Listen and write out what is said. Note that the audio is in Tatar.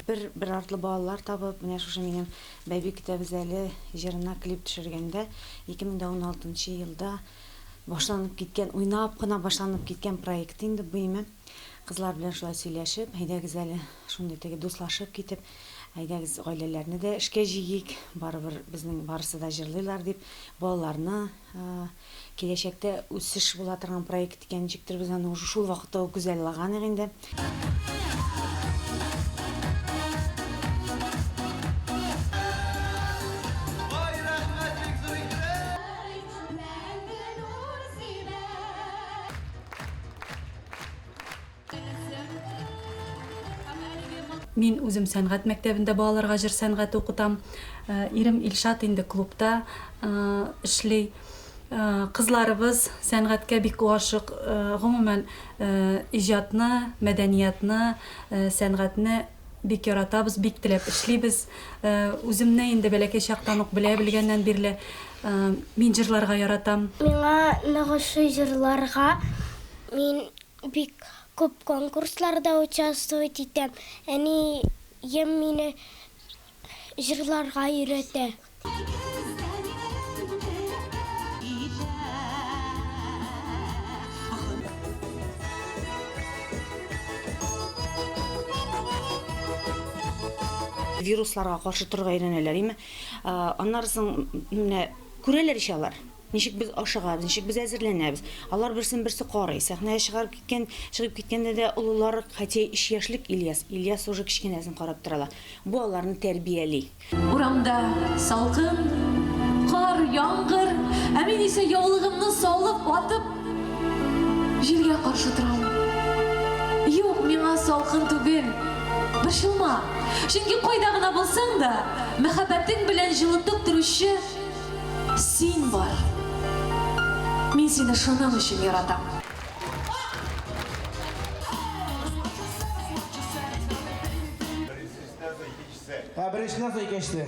Бер бер артлы балалар табып, менә шушы минем Бәби көтәбез әле җырына клип төшергәндә, 2016 нчы елда башланып киткән, уйнап кына башланып киткән проект инде бу име. Кызлар белән шулай сөйләшеп, әйдәгез әле шундый теге дуслашып китеп, әйдәгез гаиләләрне дә эшкә җигик, барыбер безнең барысы да җырлыйлар дип, балаларны киләчәктә үсеш була торган проект икән, ничектер без аны уже шул вакытта ук күзаллаган идек инде. Мин үзем сәнгать мәктәбендә балаларга җыр сәнгате укытам. Ирем Илшат инде клубта эшли. Кызларыбыз сәнгатькә бик гашык. Гомумән, иҗатны, мәдәниятны, сәнгатьне бик яратабыз, бик теләп эшлибез. Үземне инде бәләкәй чактан ук белә белгәннән бирле мин җырларга яратам. Миңа нык ошый җырларга. Мин бик күп конкурсларда участвовать итәм. Әнием мине җырларга өйрәтә. Вирусларга каршы торырга өйрәнәләр, име. Аннары соң менә күрәләр ич алар. Ничек без ашыгабыз, ничек без әзерләнәбез. Алар берсен берсе карый. Сәхнәгә чыгарып киткән, чыгып киткәндә дә олылар, хотя өч яшьлек Ильяс, Ильяс уже кечкенәсен карап торалар. Бу аларны тәрбияли. Урамда салкын, кар, яңгыр, ә мин исә яулыгымны салып атып, җилгә каршы торам. Юк, миңа салкын түгел. Борчылма, чөнки кайда гына булсаң да, мәхәббәтең белән җылытып торучы Син бар. Мин сине шуның өчен яратам. Беренчесеннән соң икенчесе. Ә беренчесеннән соң икенчесе.